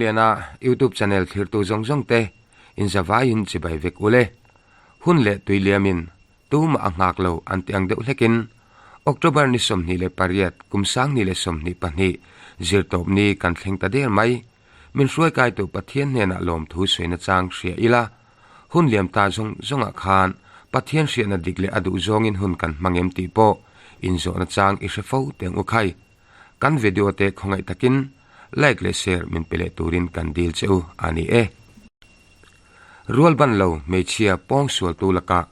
Rumliana YouTube channel thlirtu zawng zawng te inzavaiin chibai vek ule. Hun leh tui liamin tumah a nghak lo an ti ang deuh hlekin October ni 28 kum 2022 zirtawp ni kan thleng ta der mai. Min hruai kaitu Pathian hnenah lawmthu sawi nachang hria ila, hun liam ta zawng zawngah khan Pathian hriatna dik leh a duh zawngin hun kan hmang em tih pawh inzawh nachang i hre fo teng u khai. Kan video te khawngaih takin like leh share min pe leh turin kan dil che u a ni e. Rual ban lo hmeichhia pawng sualtu lakah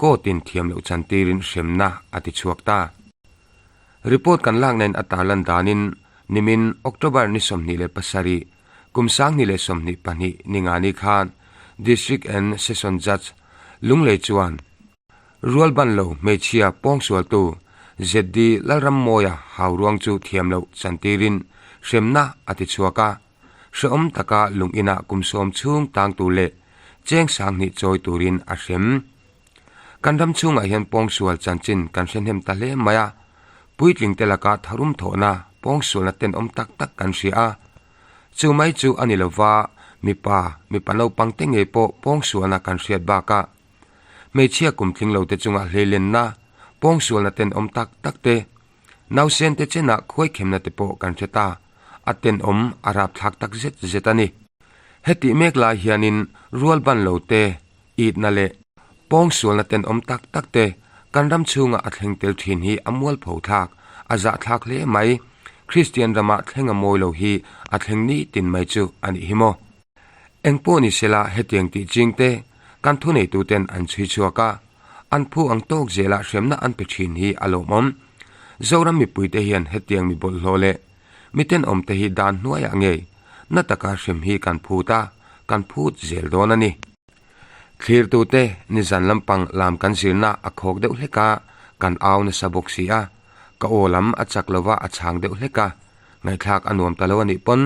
court in thiam loh chantirin hremna a ti chhuak ta. Report kan lakna in a tarlan danin nimin October ni 27, kum 2022 ni ngani khan District and Session Judge Lunglei chuan Rual ban lo hmeichhia pawngsualtu ZD Lalrammawia hauruang chu thiam loh chantirin hremna a ti chhuak a, hrehawm taka lung inah kum 10 chhung tang tur leh cheng 2000 chawi turin a hrem. Kan ram chhungah hian pawngsual chanchin kan hre hnem ta hle mai a, puitling te laka tharum thawhna pawngsualna tenawm tak tak kan hria a. Chu mai chu a ni lova, mipa, mipa naupang te ngei pawh pawngsualna kan hriat bakah hmeichhia kum tling lo te chunga hleilenna, pawngsualna tenawm tak tak te, nausen te chenah khuaikhemna te pawh kan hre ta, a tenawm a rapthlak tak zet zet a ni. Hetih mek lai hianin rual ban lo te, itna leh pawngsualna tenawm tak tak te kan ram chhunga a thleng tel thin hi a mualpho thlak, a zahthlak hle mai. Kristian rama thleng a mawi lo hi a thleng ni tin mai chu a nih hi maw? Eng pawh ni sela hetiang tih ching te kan thuneitu ten an chhui chhuak a, an phu ang tawk zela hremna an pe thin hi a lawmawm. Zoram mipui te hian hetiang mi bawlhhlawh leh mi tenawm te hi dan hnuaiah ngei na taka hrem hi kan phut a, kan phut zel dawn a ni. Thlirtu te nizan lampang lam kan zirna a khawk deuh hlek a, kan au nasa bawk si a, ka aw lam a chak lova a chhang deuh hlek a, ngaihthlak a nuam ta lo a nih pawn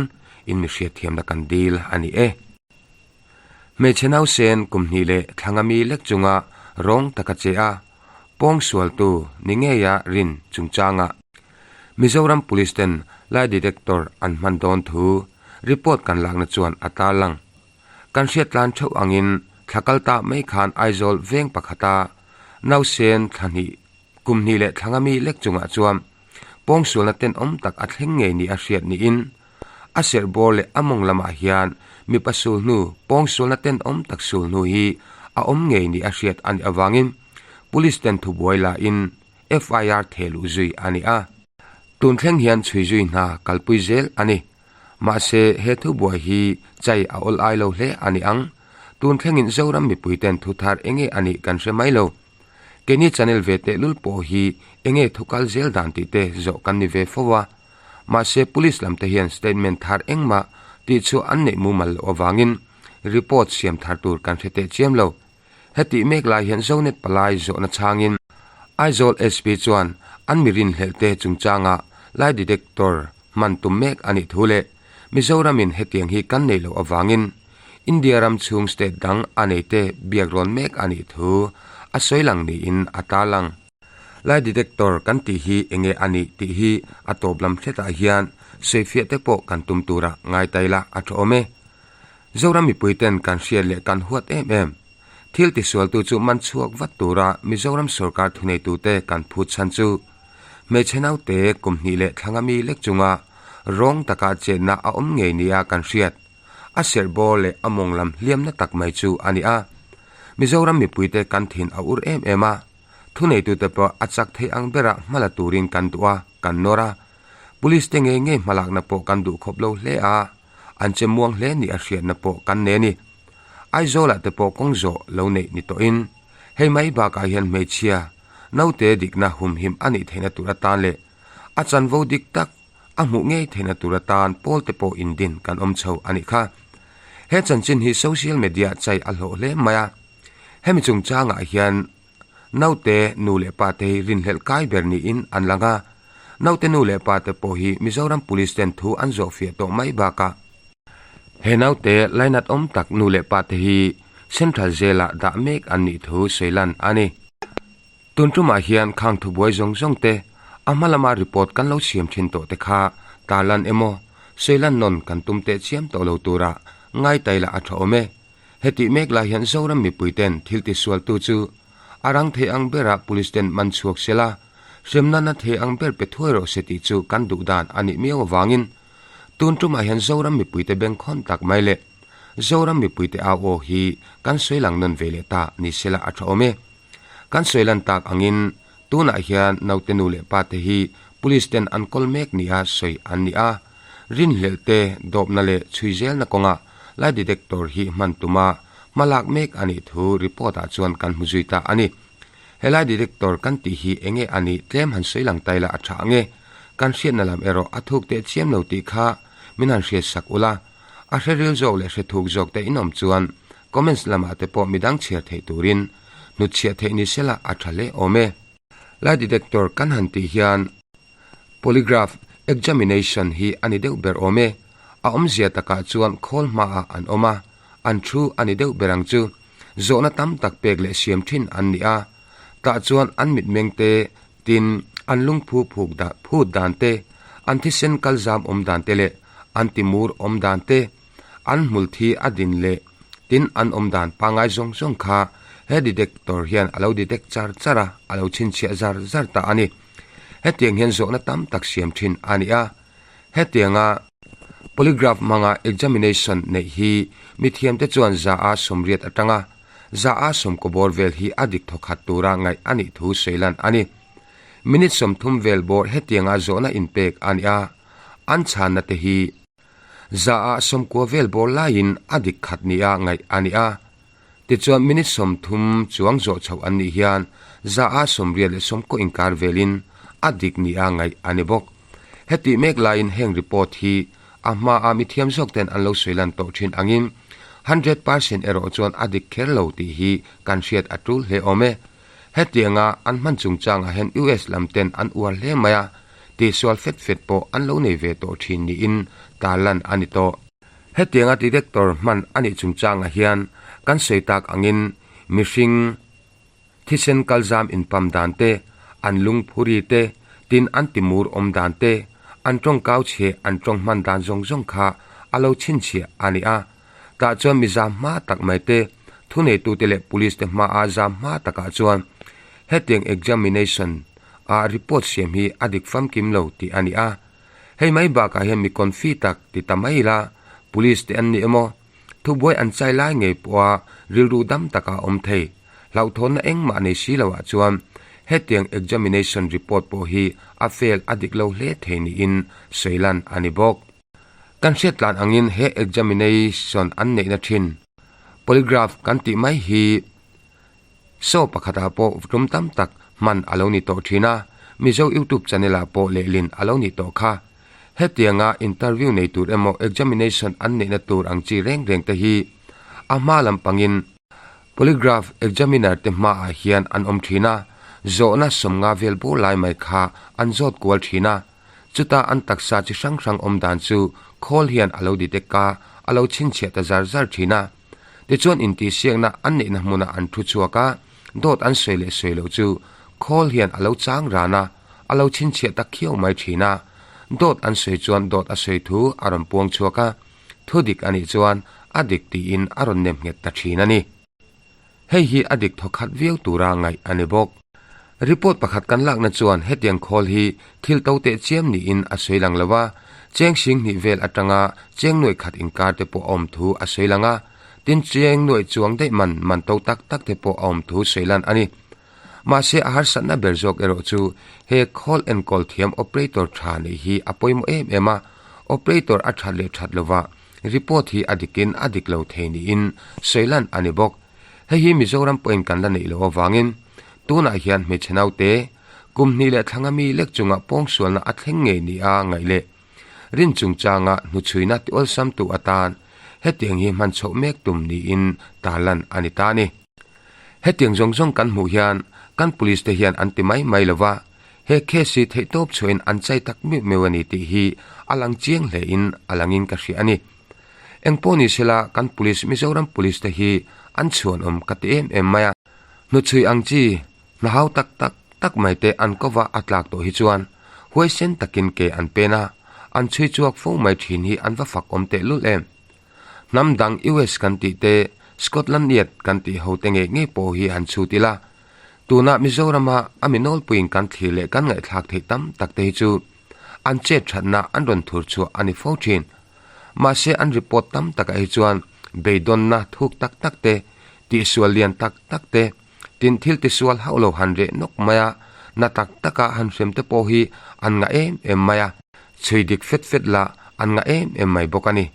in mi hriatthiamna kan dil a ni e. Hmeichhe nausen kum hnih leh thlanga mi lek chunga rawng taka che a, pawng sualtu ni ngeia rin chungchanga Mizoram Police ten lie detector an hman dawn thu report kan lakna chuan a tarlang. Kan hriat tlan theuh angin thla kal ta mai khan Aizawl veng pakhata nausen thla hnih kum hnih leh thlanga mi lek chungah chuan pawngsualna tenawm tak a thleng ngei ni a hriat niin a serh bawr leh a mawng lamah hian mipa sul hnu pawngsualna tenawm tak sul hnu hi a awm ngei ni a hriat a nih avangin Police ten thubuai lain FIR thehluh zui a ni a. Tun thleng hian chhui zui hna kalpui zel a ni. Mahse, he thubuai hi chai a awl ai lo hle a ni ang. Tun thlengin Zoram mipui ten thu thar enge a nih kan hre mai lo. Keini channel ve tehlul pawh hi enge thu kal zel dan tih te zawh kan ni ve fo a. Mahse, Police lam te hian statement thar engmah tih chhuah an neih mumal loh avangin report siam thar tur kan hre teh chiam lo. Hetih mek lai hian Zonet palai zawhna chhangin Aizawl SP chuan an mi rinhlelh te chungchanga lie detector hman tum mek a nih thu leh Mizoramin hetiang hi kan nei loh avangin India ram chhung state dang a nei te biak rawn mek a nih thu a sawi lang niin a tarlang. Lie detector kan tih hi enge a nih tih hi a tawp lam hretah hian sawifiah te pawh kan tum tura ngai ta ila a tha awm e. Zoram mipui ten kan hriat leh kan huat em em. Thil tisualtu chu man chhuak vat tura Mizoram sorkar thuneitute kan phut chhan chu hmeichhe naute kum hnih leh thlanga mi lek chunga rawng taka chetna a awm ngei nia kan hriat. A serh bawr leh a mawng lam hliamna tak mai chu a ni a. Mizoram mipuite kan thin a ur em em a. Thuneitute pawh a chak thei ang bera hmala turin kan duh a, kan nawr a. Police te ngei ngei hmalakna pawh kan duh khawp lo hle a. An che muang hle ni a hriatna pawh kan nei a ni. Aizawlah te pawh kawng zawh lo neih ni tawhin hei mai bakah hian hmeichhia naute dikna humhim a nih theihna tur atan leh a chanvo dik tak a hmuh ngei theihna tur atan pawl te pawh indin kan awm chho a nih kha. He chanchin hi social media chai a hlawh hle mai a. Hemi chungchangah hian Naute nu leh pa te hi rinhlelh kai ber niin an lang a, naute nu leh pa te pawh hi Mizoram Police ten thu an zawh fiah tawh mai bakah he naute lainat awm tak nu leh pa te hi Central Jail ah dah mek an nih thu sawi lan a ni. Tun tumah hian khang thubuai zawng zawng te a hma lama report kan lo siam thin tawh te kha tarlan emaw? sawilan nawn kan tum teh chiam tawh lo tura ngai tai lah a tha awm e. Hetih mek lai hian Zoram mipuiten thil tisualtu chu a rang thei ang berah police ten man chhuak se la, hremna na thei ang ber pe thuai rawh se tih chu kan duh dan a nih miau avangin tun tumah hian Zoram mipuite bengkhawn tak mai leh Zoram mipuite au aw hi kan sawi lang nawn ve leh ta ni se la a tha awm e. Kan sawi lan tak angin tunah hian naute nu leh pate hi police ten an kawl mek nia sawi an ni a. Rinhlelh te dawpna leh chhui zelna kawngah lie detector hi hman tuma hma lak mek a nih thu report ah chuan kan hmu zui ta a ni. He lie detector kan tih hi enge a nih tlem han sawi lang ta ila a tha ang e. Kan hriatna lam erawh a thuk teh chiam lo tih kha min han hriat sak ula. A hre ril zawk leh hre thuk zawk te in awm chuan comments lamah te pawh midang chhiar theih turin hnutchhiah theih ni sela a tha hle awm e. Lie detector kan han tih hian Polygraph examination hi a ni deuh ber awm e. A awmzia takah chuan khawl hmaah an awm a, an thu a ni deuh ber ang chu. Zawhna tam tak pek leh siam thin an ni a. Tah chuan an mitmeng te, tin, an lungphu phuk dah phut dan te, an thisen kal zam awm dan te leh an timur awm dan te, an hmul thi a din leh tin an awm dan pangngai zawng zawng kha he detector hian a lo detect char char a, a lo chhinchhiah zar zar ta a ni. Hetiang hian zawhna tam tak siam thin a ni a. Hetianga polygraph hmanga examination neih hi mithiamte chuan za a 80 atanga za a 90 bawr vel hi a dik thawkhat tura ngaih a nih thu sawi lan a ni. Minute 30 vel bawr hetianga zawhna inpek a ni a, an chhanna te hi za a 90 vel bawr laiin a dik khat nia ngaih a ni a. Tichuan minute 30 chuang zawh chhoh an nih hian za a 80 inkar velin a dik nia ngaih a ni bawk. Hetih mek laiin heng report hi a hmaa mithiam zawk ten an lo sawi lan tawh thin angin 100% erawh chuan a dik kher lo tih hi kan hriat a tul hle awm e. Hetianga an hman chungchangah hian US lam ten an uar hle mai a, tihsual fet fet pawh an lo nei ve tawh thin niin tarlan a ni tawh. Hetianga detector hman a nih chungchangah hian kan sawi tak angin mihring thisen kalzam inpam dan te, an lungphuri te, tin an timur awm dan te, an tawngkau chhe an tawng hman dan zawng zawng kha a lo chhinchhiah a ni a. Tah chuan mi zam hma tak mai te, thuneitute leh police te hmaa zam hma takah chuan hetiang examination a report siam hi a dik famkim lo tih a ni a. Hei mai bakah hian mi confi tak ti ta mai ila, police te an ni emaw, thubuai an chai lai ngei pawha rilru dam taka awm thei, hlauhthawnna engmah nei si loah chuan hetiang examination report pawh hi a fail a dik lo hle thei niin sawi lan a ni bawk. Kan hriat tlan angin he examination an neihna thin polygraph kan tih mai hi show pakhatah pawh tum tam tak hman a lo ni tawh thin a, Mizo YouTube channel ah pawh lehlin a lo nih tawh kha. Hetianga interview nei tur emaw examination an neihna tur ang chi reng reng te hi a hma lampangin polygraph examiner te hmaah hian an awm thin a, zawhna 50 vel bur lai mai kha an zawt kual thin a. Chuta an taksa chi hrang hrang awm dan chu khawl hian a lo detect a, a lo chhinchhiah ta zar zar thin a. Tichuan intihsiakna an neihna hmunah an thu chhuak a, dawt an sawi leh sawi loh chu khawl hian a lo chang ran a, a lo chhinchhiah ta khiau mai thin a. Dawt an sawi chuan dawt a sawi thu a rawn puang chhuak a, thu dik a nih chuan a dik tiin a rawn nem nghet ta thin a ni. Hei hi a dik thawkhat viau tura ngaih a ni bawk. Report pakhat kan lakna chuan hetiang khawl hi thil to teh chiam niin a sawi lang lo a, cheng sing hnih vel atanga cheng nuaih khat inkar te pawh a awm thu a sawi lang a, tin cheng nuaih chuang daih man man to tak tak te pawh a awm thu sawi lan a ni. Mahse a harsatna ber zawk erawh chu he khawl enkawl thiam operator tha neih hi a pawimawh em em a, operator a that leh that lova Report hi a dikin a dik lo thei niin sawi lan a ni bawk. Hei hi Mizoram pawhin kan la neih loh avangin tunah hian hmeichhe naute kum hnih leh thlanga mi lek chunga pawngsualna a thleng ngei nia ngaih leh rin chungchanga hnuchhuina ti awlsamtu atan hetiang hi hman chhoh mek tum niin tarlan a ni ta a ni. Hetiang zawng zawng kan hmuh hian kan police te hian an ti mai mai lova, He case hi theihtawp chhuahin an chai tak meuh meuh a ni tih hi a lang chiang hlein a langin ka hria a ni. Engpawh ni sela kan police Mizoram police te hi an chhuanawm ka ti em em mai a. Hnuchhui ang chi hna hau tak tak tak mai te an kova a tlak tawh hi chuan huaisen takin ke an pen a. an chhui chhuak fo mai thin hi an va fak awm tehlul em. Hnam dang US kan tih te, Scotland Yard kan tih ho te ngei ngei pawh hi han chhut ila. Tuna Mizorama a mi nawlpuiin kan thlir leh kan ngaihthlak theih tam tak te hi chu an chet thatna an rawn thur chhuah a ni fo thin. Mahse an report tam takah hi chuan beidawnna thuk tak tak te, tihsual lian tak tak te, tin thil tisual hauh lo han reh nawk mai a, na tak taka han hrem te pawh hi an ngah em em mai a, chhui dik fet fet lah an ngah em em mai bawk a ni.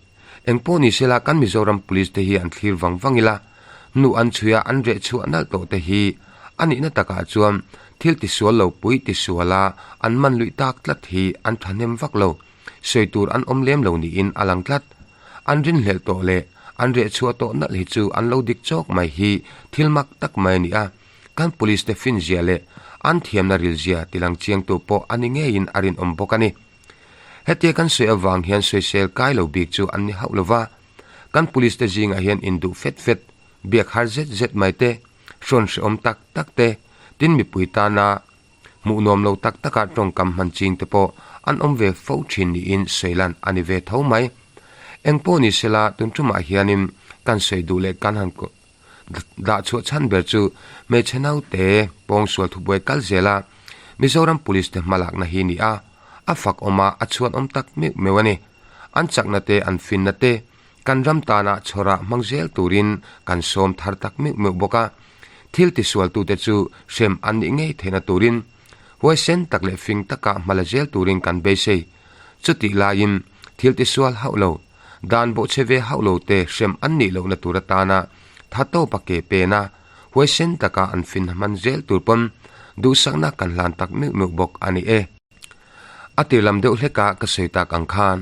Engpawh ni sela kan Mizoram Police te hi an thlir vang vang ila, hnu an chhui a an reh chhuah nalh tawh te hi a nihna takah chuan thil tisual lo pui tisual a an man luih tak tlat hi an thahnem vak lo, sawi tur an awm lem lo niin a lang tlat. An rinhlelh tawh leh an reh chhuah tawh nalh hi chu an lo dik chawk mai hi thil mak tak mai a ni a, kan police te finzia leh an thiamna rilzia tilang chiangtu pawh a ni ngeiin a rinawm bawk a ni. Hetia kan sawi avang hian sawisel kai lo bik chu an ni hauh lo va, kan police te zingah hian induh fet fet, biak har zet zet mai te, hrawn hrehawm tak tak te, tin mipui tana hmuh nuam lo tak taka tawngkam hman ching te pawh an awm ve fo thin niin sawi lan a ni ve tho mai. Engpawh ni sela tun tumah hianin kan sawi duh leh kan han Dah chhuah chhan ber chu hmeichhe naute pawngsual thubuai kal zel a, Mizoram Police te hmalakna hi ni a, a fak awm a, a chhuan awm tak meuh meuh a ni. An chakna te, an finna te kan ram tana chhawrah hmang zel turin kan sawm thar tak meuh meuh bawk a. Thil tisualtute chu hrem an nih ngei theihna turin huaisen tak leh fing taka hma la zel turin kan beisei. Chutih laiin thil tisual hauh lo. Dan bawhchhe ve hauh lo te hrem an nih lohna tur atana tha tawpa ke pen a, huaisen taka an fin hman zel tur pawn duhsakna kan hlan tak meuh meuh bawk a ni e. A tir lam deuh hleka ka sawi tak ang khan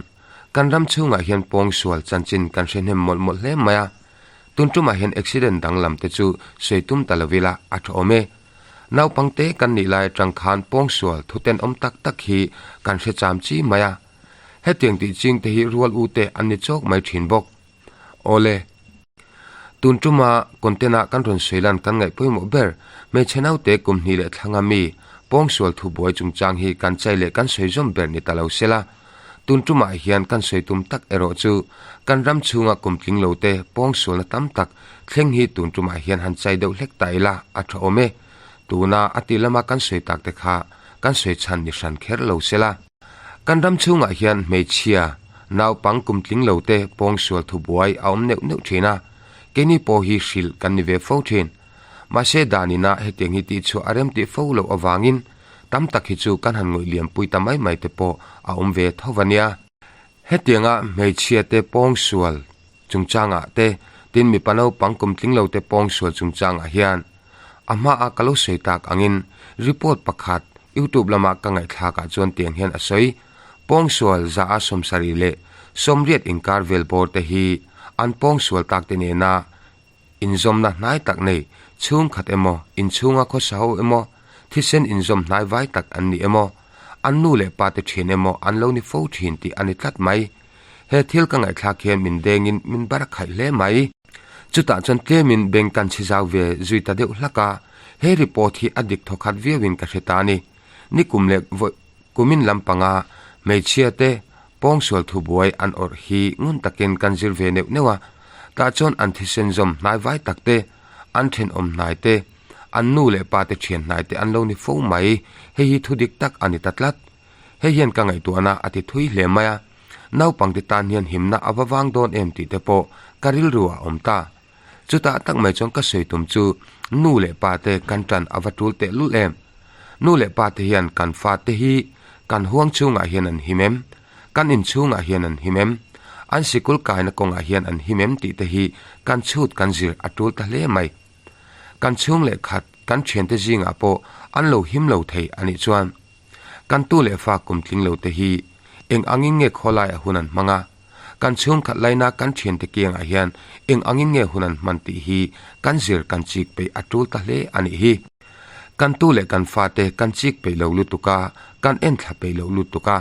kan ram chhungah hian pawngsual chanchin kan hre hnem mawlh mawlh hle mai a, tun tumah hian accident danglam te chu sawi tum ta lo ila a tha awm e. Naupangte kan nih lai atang khan pawngsual thutenawm tak tak hi kan hre cham chi mai a. Hetiang tih ching te hi rual u te an ni chawk mai thin bawk. Awle. Tun tuma content ah kan rawn sawi lan kan ngaih pawimawh ber hmeichhe naute kum hnih leh thlanga mi pawngsual thubuai chungchang hi kan chai leh kan sawi zawm ber ni ta lo sela. Tun tumah hian kan sawi tum tak erawh chu kan ram chhunga kum tling lo te pawngsualna tam tak thleng hi tun tumah hian han chai deuh hlek ta ila a tha awm e. Tuna a tih lama kan sawi tak te kha kan sawi chhan ni hran kher lo sela. Kan ram chhungah hian hmeichhia, naupang kum tling lo te pawngsual thubuai a awm neuh neuh thin a, keini pawh hi hrilh kan ni ve fo thin. Mahse danina hetiang hi tihchhuah a rem tih fo loh avangin tam tak hi chu kan han ngawih liampui ta mai mai te pawh a awm ve tho va nia. Hetianga hmeichhia te pawngsual chungchangah te, tin mipa naupang kum tling lo te pawngsual chungchangah hian a hmaa ka lo sawi tak angin report pakhat YouTube lama ka ngaihthlakah chuan tiang hian a sawi, Pawngsual za a 70 leh 80 inkar vel bawr te hi an pawngsual tak te nena inzawmna hnai tak nei chhungkhat emaw, inchhunga khawsa ho emaw, thisen inzawm hnai vai tak an ni emaw, an nu leh pa te thian emaw an lo ni fo thin tih a ni tlat mai. He thil ka ngaihthlak hian min dengin min bar a khaih hle mai. Chutah chuan tlemin beng kan chhi zau ve zui ta deuh hlak a, he report hi a dik thawkhat viauin ka hre ta a ni. Nikum leh vawi kumin lampanga hmeichhia te pawngsual thubuai an awrh hi ngun takin kan zir ve neuh neuh a, tah chuan an thisen zawm hnai vai tak te, an thenawm hnai te, an nu leh pa te thian hnai te an lo ni fo mai, hei hi thudik tak a ni ta tlat. Hei hian ka ngaihtuahna a ti thui hle mai a, naupangte tan hian himna a va vang dawn em tih te pawh ka rilru a awm ta. Chutah tak mai chuan ka sawi tum chu nu leh pa te kan tan a va tul teh lul em. Nu leh pa te hian kan fa te hi kan huang chhungah hian an him em? Kan in chhungah hian an him em? An sikul kaina kawngah hian an him em tih te hi kan chhut kan zir a tul ta hle mai. Kan chhung leh khat kan thiante zingah pawh an lo him lo thei a nih chuan Kan tu leh fa kum tling lo te hi eng angin nge khawlaiah hun an hmang a, kan chhungkhat laina kan thiante kiangah hian eng angin nge hun an hman tih hi kan zir kan chik peih a tul ta hle a nih hi. Kan tu leh kan fate kan chik peih lo lutuk a, kan en thla peih lo lutuk a,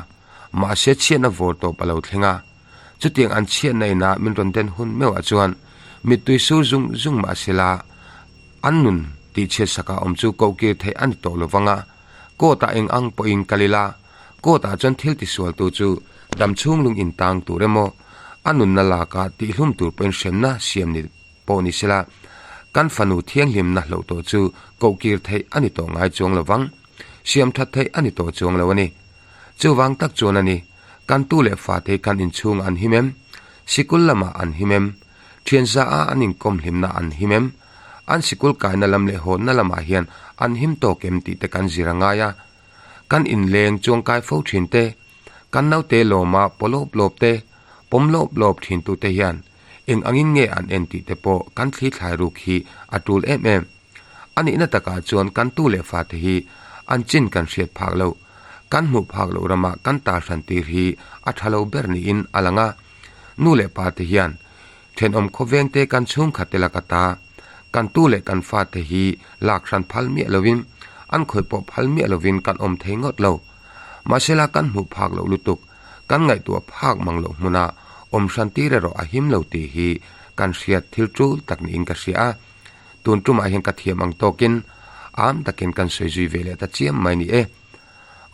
mahse chhiatna vawr tawp a lo thleng a. Chutiang an chhiatna inah min rawn den hun meuhah chuan mittui sur zung zung mahsela an nun tihchhiatsakah awm chu kohkir theih a ni tawh lovang a, Court ah eng ang pawhin kal ila, court ah chuan thil tisualtu chu Damchhung lung intang tur emaw, a nunna laka tihhlum tur pawhin hremna siam ni pawh ni sela, kan fanu thianghlimna hloh tawh chu kohkir theih a ni tawh ngai chuang lo vang, siam that theih a ni tawh chuang lo a ni. Chuvang tak chuan a ni, kan tu leh fate hi kan inchhungah an him em? Sikul lamah an him em? Thianza a an inkawm hlimna an him em? An sikul kaina lam leh hawnna lamah hian an him tawk em tih te kan zir a ngai a. Kan inleng chuangkai fo thin te, kan naute lawma paw lawp lawp te, pawm lawp lawp thin tute hian eng angin nge an en tih te pawh kan thli thlai ruk hi a tul em em. A nihna takah chuan kan tu leh fate hi an chin kan hriat phak loh, kan hmuh phak loh ramah kan tar hran tir hi a tha lo ber niin a lang a. Nu leh pa te hian thenawm khawvengte kan chhungkhat te laka ta, kan tu leh kan fate hi lak hran phal miah lovin, an khawih pawh phal miah lovin kan awm thei ngawt lo. Mahsela kan hmuh phak loh lutuk, kan ngaihtuah phak mang loh hmuna awm hran tir erawh a him lo tih hi kan hriat thil tul tak niin ka hria a. Tun tumah hian ka thiam ang tawkin am takin kan sawi zui ve leh ta chiam mai ni e.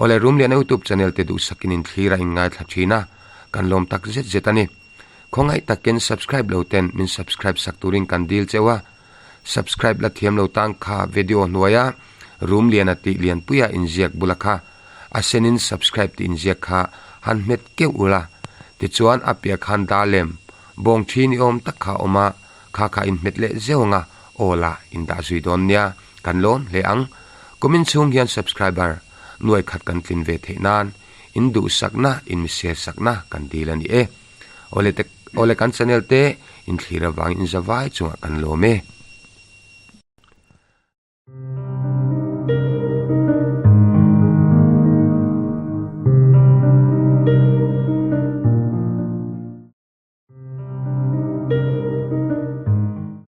Awle Rumliana YouTube channel te duhsakin in thlir a in ngaithla thin a, kan lawm tak zet zet a ni. Khawngaih takin subscribe lo ten min subscribe sak turin kan dil cheu a, subscribe la thiam lo tang kha video hnuaia Rumliana tih lianpuia inziak bula kha a senin subscribe tih inziak kha han hmet keuh ula, tichuan a piah khan dar lem bawng thi ni awm tak kha a awm a, Kha kha in hmet leh zeuh anga aw la in dah zui dawn nia, kan lawm hle ang. Kumin chhung hian subscriber nuai khat kan tlin ve theih nan in duhsakna in mi share sakna kan dil a ni e. Awle te awle kan channel te in thlir avangin in zavai chungah kan lawm e.